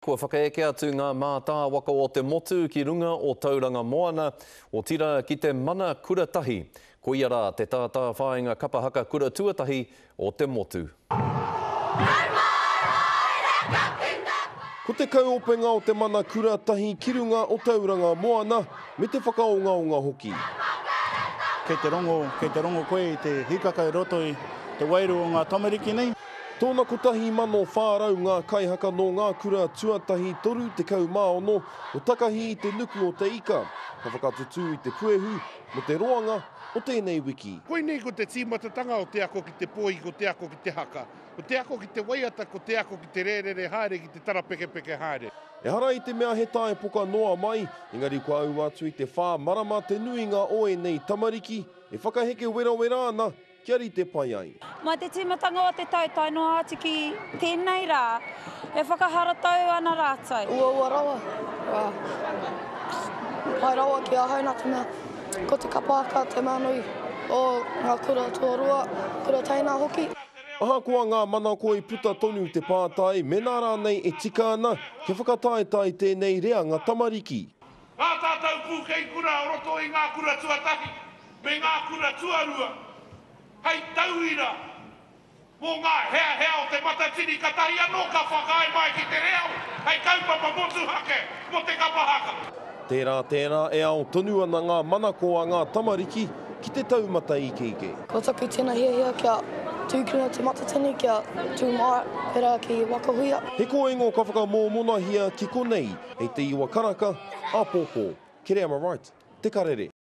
Kua whakaeke atu ngā mātāwaka o te motu ki runga o Tauranga Moana, otirā ki te Mana Kura Tahi. Koia rā te tātāwhāinga kapa haka kura tuatahi o te motu. Ko te kauopenga o te Mana Kura Tahi ki runga o Tauranga Moana me te whakaongaonga hoki. Kei te rongo, kei te rongo koe i te hikaka i roto i te wairua o ngā tamariki nei. Tōna 1,400 ngā kaihaka nō ngā kura tuatahi 36 o takahi i te nuku o te ika, ka whakatutū i te puehu mō te roanga o tēnei wiki. Koinei ko te tīmatatanga o te ako ki te pōhi, ko te ako ki te haka, ko te ako ki te waiata, ko te ako ki te rērere haere, ki te tarapekepeke haere. Ehara i te mea he taepoka noa mai, engari kua aua atu i te whā marama te nuinga o ēnei tamariki e whakaheke werawera ana kia rite pai ai. Mai te tīmatanga o te tau tae noa atu ki tēnei rā, e whakaharatau ana rātou. Uaua rawa, pai rawa ki ahau nā te mea ko te kapa haka te mea nui o ngā kura tuarua, kura teina hoki. Ahakoa ngā manako i puta tonu te pātai mēnā rānei e tika ana kia whakataetae tēnei reanga tamariki. Ngā tātou pūkei kura o roto i ngā kura tuatahi me ngā kura tuarua hei tauira mō ngā heahea o Te Matatini katahi anō ka whakaae mai ki te reo hei kaupapa motuhake mō te kapa haka. Tērā, tērā e ao tonu ana ngā manako a ngā tamariki ki te taumata ikeike. Ko taku tino hiahia kia tūkino Te Matatini, kia tū mai pērā ki Waka Huia. He kōingo ka whakamōmonahia ki konei hei te iwa karaka, āpōpō. Kereama Wright, Te Karere.